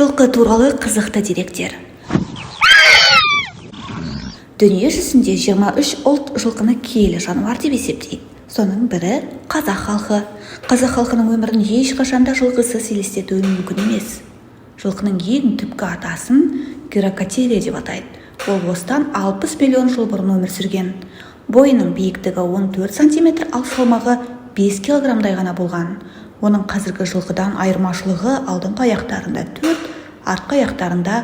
Жылқы туралы қызықты деректер. Дүние жүзінде 23 ұлт жылқыны киелі жануар деп есептейді. Соның бірі – қазақ халқы. Қазақ халқының өмірін ешқашан да жылқысыз елестету мүмкін емес. Жылқының ең түпкі атасын гиракотерия деп атайды. Ол осыдан 60 миллион жыл бұрын өмір сүрген. Бойының биіктігі 14 сантиметр, ал салмағы 5 килограммдай ғана болған. Оның қазіргі жылқыдан айырмашылығы алдыңғы аяқтарында төрт, артқы аяқтарында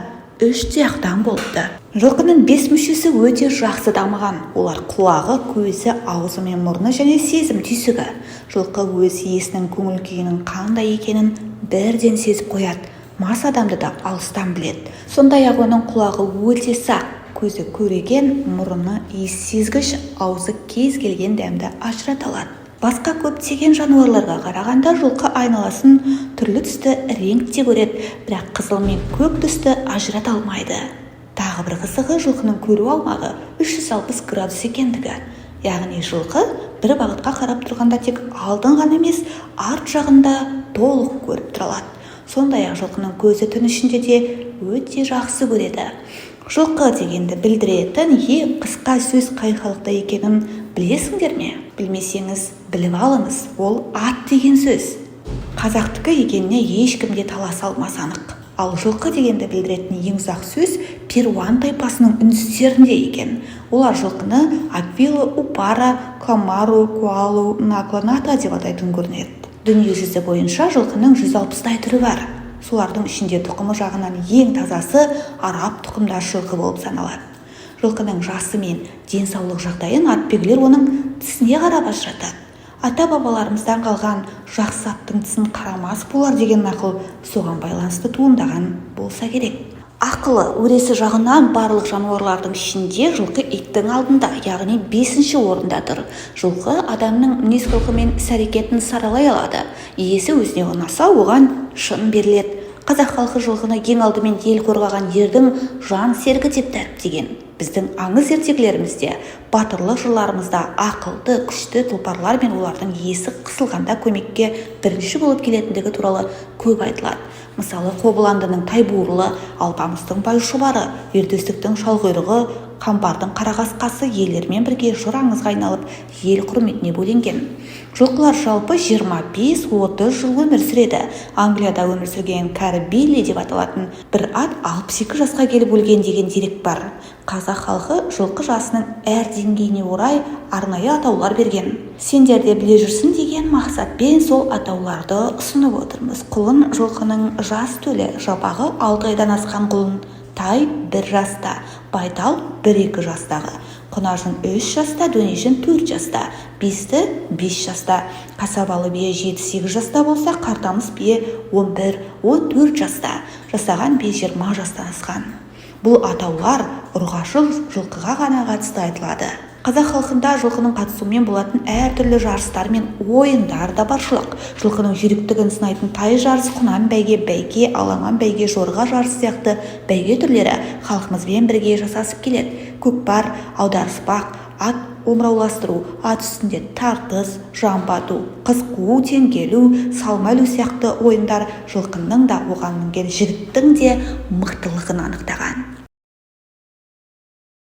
үш тұяқтан болыпты. Жылқының бес мүшесі өте жақсы дамыған. Олар: құлағы, көзі, аузы мен мұрны және сезім түйсігі. Жылқы өз иесінің көңіл күйінің қандай екенін бірден сезіп қояды. Мас адамды да алыстан біледі. Сондай-ақ оның құлағы өте сақ, көзі көреген, мұрны иіс сезгіш, аузы кез келген дәмді ажырата алады. Басқа көптеген жануарларға қарағанда жылқы айналасын түрлі түсті реңкте көреді, бірақ қызыл мен көк түсті ажырата алмайды. Тағы бір қызығы – жылқының көру аумағы 360 градус екендігі. Яғни жылқы бір бағытқа қарап тұрғанда тек алдын ғана емес, арт жағын да толық көріп тұра алады. Сондай-ақ жылқының көзі түн ішінде де өте жақсы көреді. Жылқы дегенді білдіретін ең қысқа сөз қай халықта екенін білесіңдер ме? Білмесеңіз, біліп алыңыз: ол ат деген сөз. Қазақтікі екеніне ешкім де таласа алмасы анық. Ал жылқы дегенді білдіретін ең ұзақ сөз перуан тайпасының үндістерінде екен. Олар жылқыны аквило упара камару куалу накланата деп атайтын көрінеді. Дүние жүзі бойынша жылқының 160-тай түрі бар. Солардың ішінде тұқымы жағынан ең тазасы араб тұқымдас жылқы болып саналады. Жылқының жасы мен денсаулық жағдайын атбегілер оның тісіне қарап ажыратады. Ата-бабаларымыздан қалған «жақсы аттың тісін қарамас болар» деген нақыл соған байланысты туындаған болса керек. Ақылы, өресі жағынан барлық жануарлардың ішінде жылқы иттің алдында, яғни бесінші орында тұр. Жылқы адамның мінез-құлқы мен іс-әрекетін саралай алады. Иесі өзіне ұнаса, оған шын беріледі. Қазақ халқы жылқыны ең алдымен ел қорғаған ердің жан серігі деп дәріптеген. Біздің аңыз ертегілерімізде, батырлық жырларымызда ақылды, күшті тұлпарлар мен олардың иесі қысылғанда көмекке бірінші болып келетіндігі туралы көп айтылады. Мысалы, Қобыландының Тайбурылы, Алпамыстың Байшұбары, Ер Төстіктің Шалқұйрығы, Қамбардың Қарақасқасы ерлермен бірге жыр аңызға айналып, ел құрметіне бөленген. Жылқылар жалпы 25-30 жыл өмір сүреді. Англияда өмір сүрген Кәрі Билли деп аталатын бір ат 62 жасқа келіп өлген деген дерек бар. Қазақ халқы жылқы жасының әр деңгейіне орай арнайы атаулар берген. Сендер де біле жүрсін деген мақсатпен сол атауларды ұсынып отырмыз. Құлын – жылқының жас төлі, жабағы – 6 айдан асқан құлын, тай – 1 жаста, байтал – 1-2 жастағы, құнажын 3 жаста, дөнежін 4 жаста, бесті 5 жаста, қасабалы бие 7-8 жаста болса, қартамыс бие 11-14 жаста, жасаған бие 20 жастан асқан. Бұл атаулар ұрғашы жылқыға ғана қатысты айтылады. Қазақ халқында жылқының қатысуымен болатын әртүрлі жарыстар мен ойындар да баршылық. Жылқының жүйріктігін сынайтын тай жарыс, құнан бәйге, бәйге, аламан бәйге, жорға жарыс сияқты бәйге түрлері халқымызбен бірге жасасып келеді. Көкпар, аударыспақ, ат омырауластыру, ат үстінде тартыс, жамбы ату, қыз қуу, теңге ілу, салма ілу сияқты ойындар жылқының да, оған мінген жігіттің де мықтылығын анықтаған.